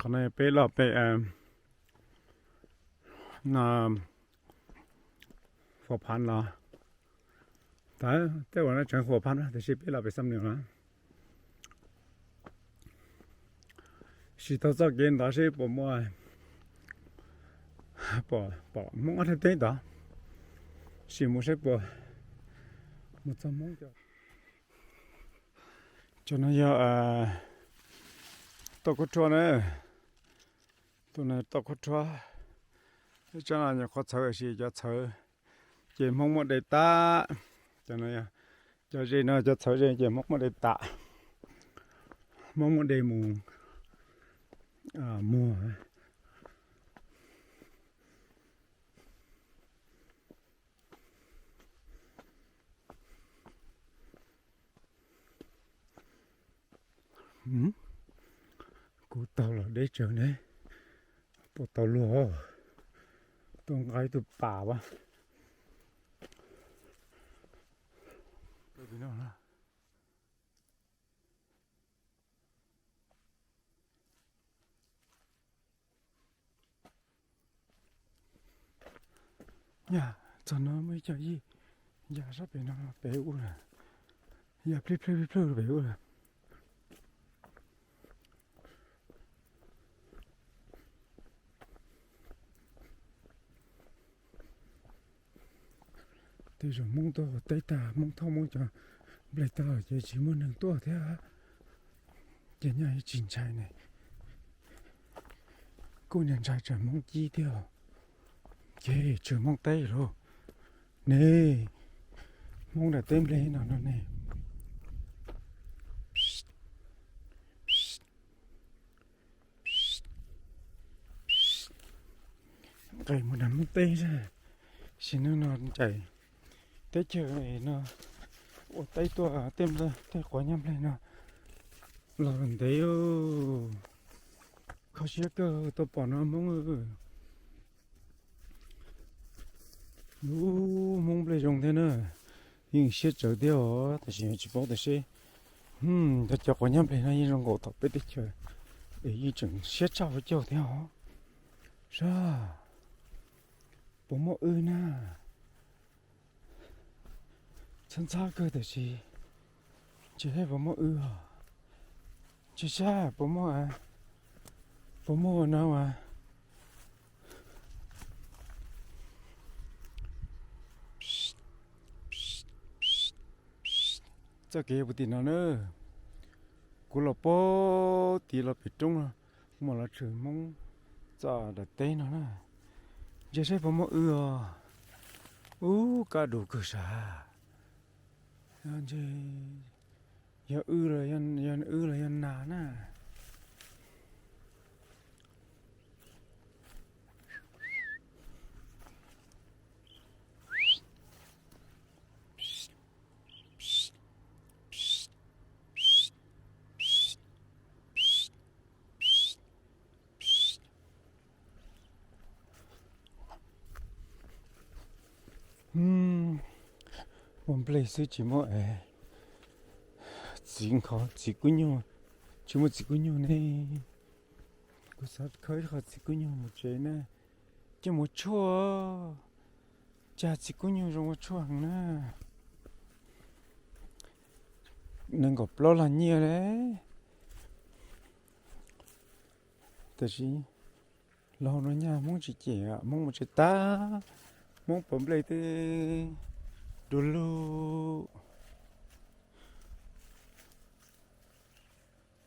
Qhov no peb los pem no, Huam Phav los, tej uas no tseem Huam Phav na, tiam sis peb los pem Xam Nuas na. Sim tau txoj kev ntawd seb puas muaj, pom, pom Hmoob ob thaj teb ntawd, sim mus seb puas mus txog Hmoob cov. Cov no yog toj khaub rhuab na, tus no toj khaub rhuab, tsob no nyuam qhuav txhawv sis cov txhawv ces Hmoob muab de tag. Cov no, cov ze no cov txhawv ze ces Hmoob muab de tag, Hmoob muab de mus muag. Kuv taug los deb tsawv ne, puas tau luag, tuaj nqa ib tug pas as. Yog txog no muaj ib co yij ya sab pem no pem ub lawm, ya plij plawg plij plawg pem ub lawm. Tej zaum Hmoob tuaj ua teb tag, Hmoob thauj Hmoob cov nplej tag ces tsis muaj neeg tuaj thiab, ces nyob tsis ntshai ne. Kuj niaj ntshai tsam Hmoob cib thiab, ces tsis Hmoob teb lauj ne. Hmoob nram teb nplej no no ne. Nqes mus nram Hmoob teb, sim neej no ncaim teb chaws no ua teb tuaj, tej quav nyab nplej no los ntev. Kho siab kawg tuaj pom no Hmoob. Lub Hmoob nplej zoo thiab na, yeej siab tsawv thiab os, tab sis tsis paub tias seb cov quav nyab nplej no yeej zoo nkaus tom peb teb chaws es yeej tseem siab tshaj ua caug thiab os. Sab, puas muaj wb na? Txhob ntxhab kawg tiam sis tsis saib puas muaj wb os. Tsis saib puas muaj, puas muaj ua no as. Txoj kev puag tim no na, kuv los puag tim los pem roob no, kuv mam los tshwm Hmoob txoj daim teb no na. Ntsia saib puas muaj wb os. Ub, kaj dus kawg sav. Ntshe yog wb los, yog wb los yog nas na. Ua nplej xwb tsis muaj es txiv nkhaus, txiv kub nyuj, tsis muaj txiv kub nyuj ne. Kuv xav khawb ib qho txiv kub nyuj mus tsev na, coj mus tshuaj. Cas txiv kub nyuj zoo ua tshuaj heev na. Nees nkaum plaub lag nyiaj le. Tab sis los no nyaj Hmoob tsis cem, Hmoob mus tsev tag, Hmoob pov nplej twb du lug.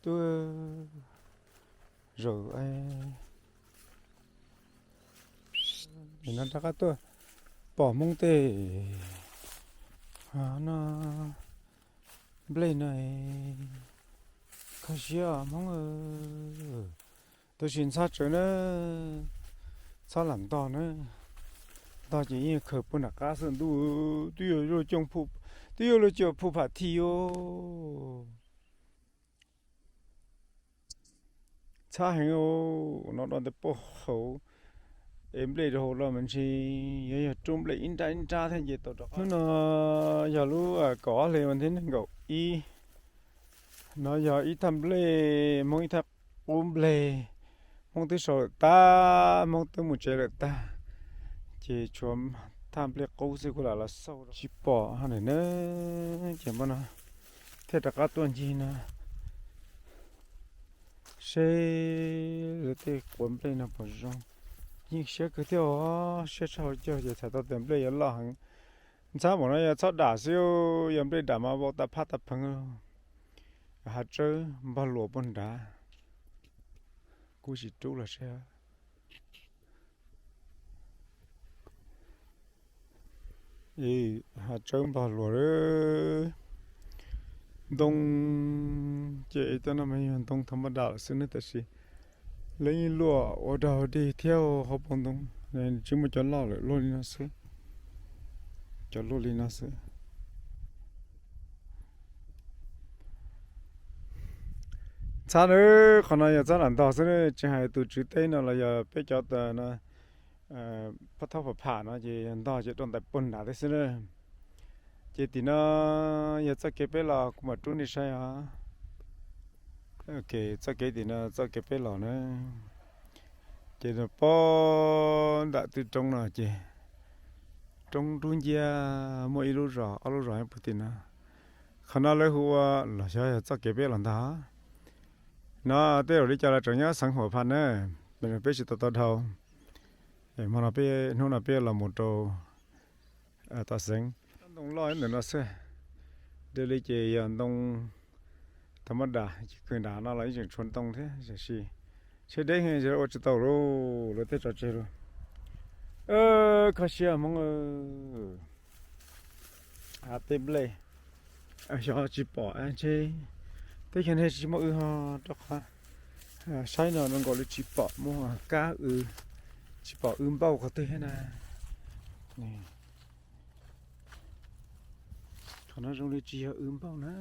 Tuaj zaum no rov qab tuaj pom Hmoob tej no nplej no. Kho siab Hmoob, tab sis ntxhab tsawv na, txhob lam ntog na. Ntog ces yeej khaws puag nram qab xwb ntuj, twb yuav luag coj, twb yuav luag coj phu pham thi os. Txhab heev, no do ntawd puag hauv es nplej rau hauv los mas ntshe yuav yog rub nplej ib nrab ib nrab thiab nce tau rov qab. Hnub no yog lub kaum ob hli vas thib nees nkaum ib. No yog ib thaj nplej, Hmoob ib thaj qub nplej. Hmoob twb sau lawm tag, Hmoob twb mus tsev lawm tag, ces tshuav thaj nplej qub xwb kuv lam los xauj tsis pom ha na. Ces npaj no thiaj rov qab tuaj ncig no seb lawv tej quav nplej no puas zoo. Yeej siab kawg thiab os, siab tshaj hauv caug ces txhais tau tias nplej yuav loj heev. Ntxhab npaum no yog txhob dam xwb, yog nplej dam mas vau tas phaj tas pheev. Hav tsawb npog luas puag nrad, kuv sim rub los seb. Hav tsawb npog luas, ntoo ces tej no mas yog ntoo thav maj dam lawm xwb ne, tab sis lawv yeej luaj ua dog dig thiab hauv paus ntoo, tsis muaj cov loj lawm, luaj li no xwb. Cov luaj li no xwb. Ntxhab na, qhov no yog txhob lam ntog xwb, tsis hais tus tswv teb no los yog peb cov pab thaub pam pham no ces yog ntog ces rau ntais puag nrad thiab xwb na. Ces tim no yog txoj kev peb los kuv mam rub nej saib os. Txoj kev tim no txoj kev peb los na, ces pob nram tw roob no ces roob dub nciab, muaj ib lub zos ob lub zos puag tim no. Qhov no lawv hu ua los xyov yog txoj kev peb los ntag. No tej zaum li cas los tseem nyob xeev Huam Phas na, peb tsis tau tau dhau. Hmo no peb, hnub no peb los mus rau tom xeev. Ntoo loj ntawm no xwb, dua li ces yog ntoo thav maj dam, kws nram no los yeej tseem tshuav ntoo thiab, tiam sis tsheb deb heev ua tsis tau lauj, lawv tej tso tseg lauj. Kho siab Hmoob, teb nplej xyov tsis pom ntshe, teb chaws no tsis muaj wb ho rau qhov saib no zoo nkaus li tsis pom muaj kab wb, tsis pom wb npauj qhov twg thiab na. Qhov no zoo li tsis yog wb npauj na,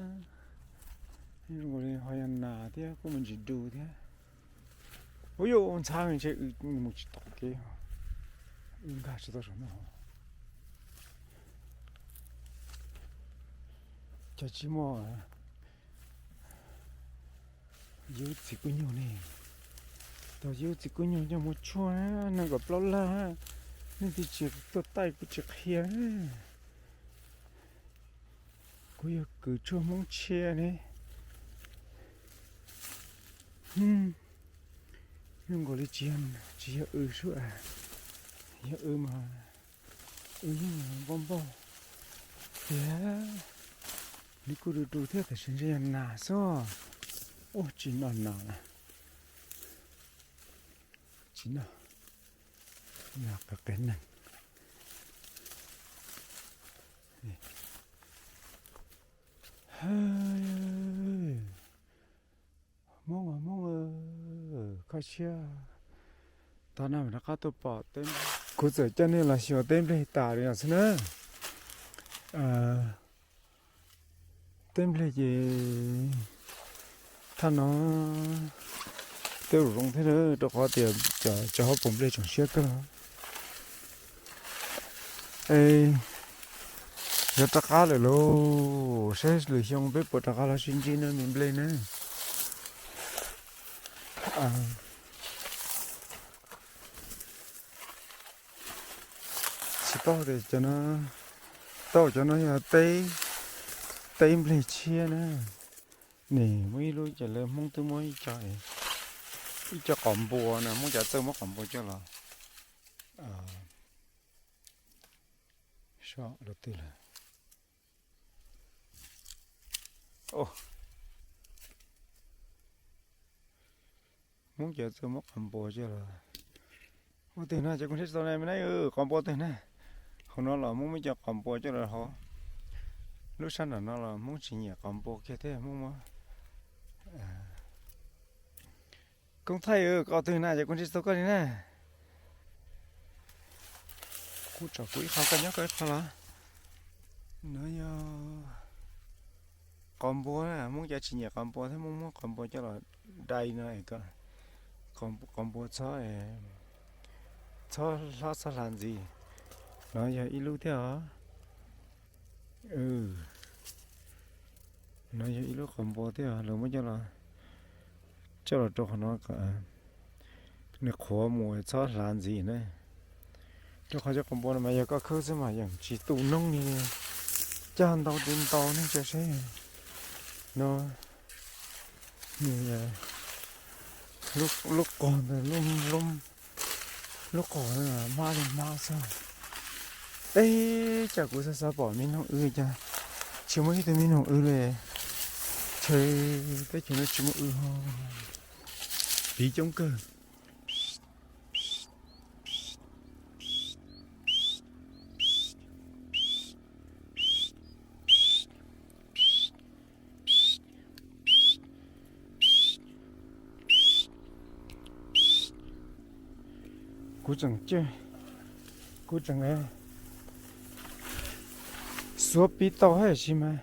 zoo nkaus li ho yog nas thiab kuj me ntsis du thiab. Ua yuav ntxhab ntshe wb mus tsis tau kev, wb nkag tsis tau saum no. Cov tsis muaj yub txiv kuj nyuj ne, tau yub txiv kuj nyuj coj mus tshuaj na, nees nkaum plaub laj, nej twb tsis tuaj taij kuv tsis qhia. Kuv yog kws tshuaj Hmoob Tshiab ne. Zoo nkaus li tsis yog, tsis yog wb sub, yog wb mas wb yeej npauj npauj tiag. Nws kuj du du thiab tab sis ntshe yog nas xwb. Ua tsis noj nas na. Tsis noj, yog qe qe neeg. Hmoob, Hmoob, kho siab. Tag no rov qab tuaj pom teb, kuv txawm coj nej los xyuas teb nplej tas li no xwb na. Teb nplej ces thaj no tej zaum zoo thiab na, rau qhov tias cov hauv paus nplej tseem siab kawg. Es yog rov qab lawm lauj, saib lwm xyoo peb puas rov qab los sib ntsib no me nplej na. Tsis paub tias cov no, tau cov no yog teb, teb nplej tshiab na. Nim muaj ib lub ces lawv Hmoob twb muab ib co, ib co qos npua na, Hmoob cov txawj muab qos npua coj los, so, lub twg lawm. Hmoob cov txawj muab qos npua coj los. Ua twg na cov kua ntsib tsis tau na me na, qos npua twg na. Hauv no los Hmoob muab cov qos npua coj los hauv. Lub sab nram no los Hmoob tsis nyiam qos npua kiag thiab Hmoob muab. Koob Thaij, koj twg na cov kua ntsib tsis tau koj li na. Kuv tsom kuv ib qho koj nyob koj ib qho los. No yog qos npua na, Hmoob cov tsis nyiam qos npua thiab Hmoob muab qos npua coj los dai no es kom qos npua txhob, txhob hlob txhob hla ntxiv. No yog ib lub thiab os. No yog ib lub qos npua thiab os, lawv muab coj los, coj los rau qhov no kom Nws qhuav mus txhob hlav ntxiv na. Rau qhov cov qos npua no mas yog koj khawb xwb mas yeej tsis tu noob li. Cag ntau tiv ntau nej tsa seb no. Nws, lub qos ntawd, lub qos hmab li hmab xwb. Eb, cas kuv xav xav pom me noog w cas tsis muaj ib tug me noog w li. Chaw teb chaws no tsis muaj w ho. Piv coob kawg. Kuv tseem, kuv tseem xuav piv tau hab sis mas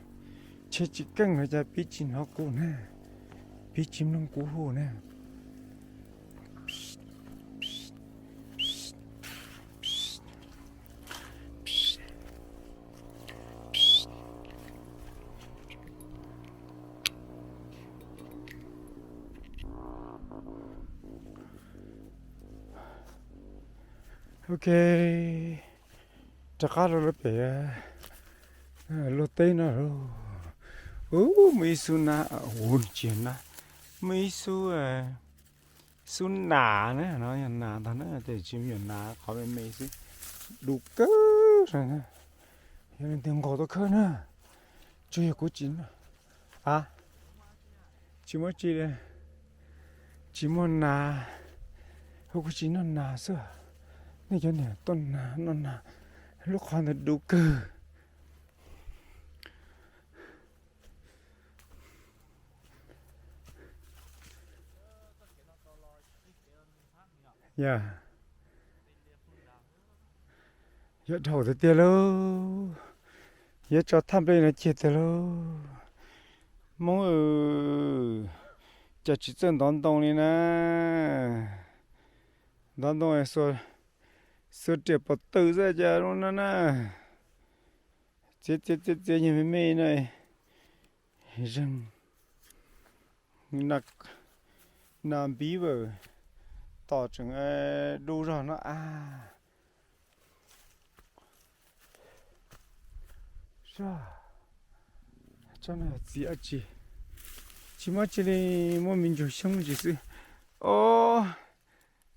ntshe tsis keej los cas piv tsis hnov kuv na, piv tsis mloog kuv hu na. Ok, rov qab rau lawv pem luag teb no. Ub, muaj ib xub na, ub, tsis na, muaj ib xub, xub nas na, no yog nas ntag na, tes tsis yog nas, qhov me me xwb, du kawg. Yog leej twg nqos tuaj khawb na, tsuas yog kuv tsis, a, tsis muaj tsi, tsis muaj nas, hu kuv tsis noj nas xwb. Nej cov niam tuaj nas noj nas, lub qhov ntawd du kawg. Yog, yuav dhau tiag tiag lauj, yuav tso thaj nplej no ceg tiag lauj. Hmoob, cas tsis txawj ntov ntoo li na. Ntov ntoo xuas riam pov tw xwb cas zoo no na. Txiav txiav txiav txiav yog me me no, zeeg nas npiv vawm, tom tseem du zog no a. Tsob no txiv dab tsi? Tsis muaj tsi li, muaj me ntsuag xyoob tsis xwb. Ob,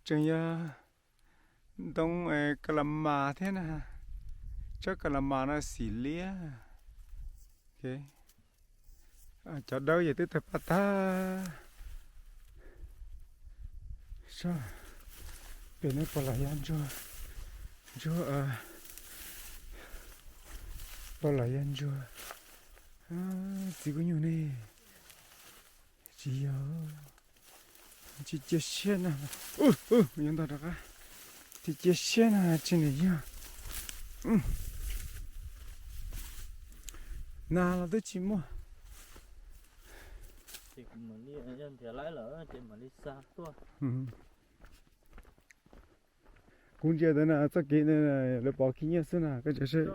tseem yog ntoo ka la mas thiab na. Tsob ka la mas no xim liab. Cov dawb yog twb tawg paj tag. Pem no pom los yog ntsuag, ntsuag, pom los yog ntsuag. Txiv kuv nyuj ne, tsis yog, tsis cia siab na. Yuav ntog rov qab, tsis cia siab na, tsis nws yog. Nas los twb tsis muaj. Kuv ntsia ntawd na, txoj kev ntawd lawv pov khib nyiab xwb na, koj tsa seb.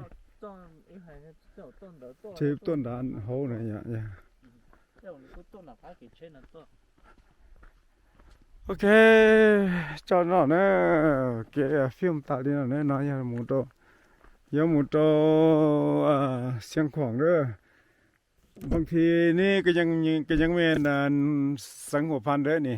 Tuaj nrad hauv na. Ok, tso no na, kev fij tas li no na, no yog mus rau, yuav mus rau Xiav Khuam na. Bag thi ne, koj yeej me xeev Huam Phas ntawd ne.